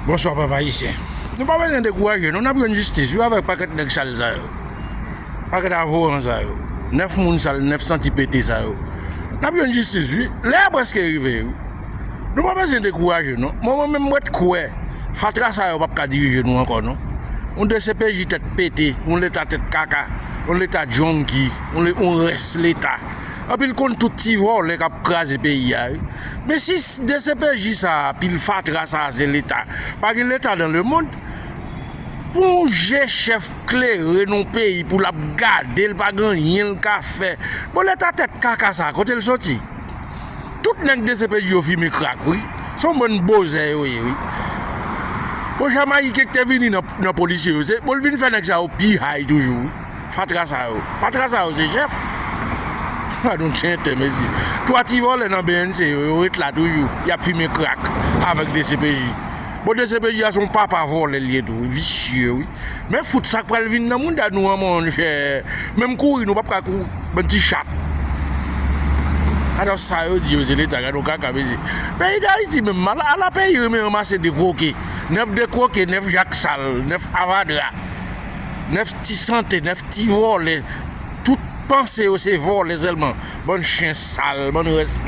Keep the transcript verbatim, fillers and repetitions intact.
Bonswa pèp ayisyen. Nou pa bezwen dekouraje non, n ap jwenn jistis wi avèk pakèt nèg sal sa yo. Pakèt avoran sa yo. Nèf moun sal, nèf santi pete sa yo. N ap jwenn jistis wi. Lè a prèske rive wi. Nou pa bezwen dekouraje non. Mwen, mwen menm mwen t kwè fatra sa yo p ap ka dirije nou ankò non. Yon D C P J tèt pete, yon leta tèt kaka, yon leta junkie, yon le- yon rès leta. Anpil konn tout ti vòlè k ap kraze peyi a wi. Men si D C P J sa a, pil fatra sa a se leta, pa gen leta nan lemonn. Pou yon je chèf klere nan yon peyi pou l ap gade l pa gen anyen l ka fè. Bon leta tèt kaka sa a kote l soti? Tout nèg D C P J yo fimen krak wi. Se yon bann bozè yo ye wi. Bon Jamayiken ki te vini nan, nan polisye yo se bon l vin fè nèg sa yo pi hay toujou wi. Fatra sa yo. Fatra sa yo se chèf. Gadon tenten mesye. Twa ti vòlè nan B N C yo, yo ret la toujou. Y ap fimen krak avèk D C P J. Bon D C P J a se yon papa vòlè l ye tou wi. Visye wi. Men fout sa k pral vin nan mouda nou an monchè. Menm kouri nou p ap ka kouri. Bann ti chat. Gadon sa yo di yo se leta, gadon kaka mesye. Peyi Dayiti menm ala, ala peyi renmen ranmase dekwoke. Nèf dekwoke, nèf jak sal, nèf avadra. Nèf ti sante, nèf ti vòlè. Tout panse yo se vòlè sèlman. Bann chen sal, bann rès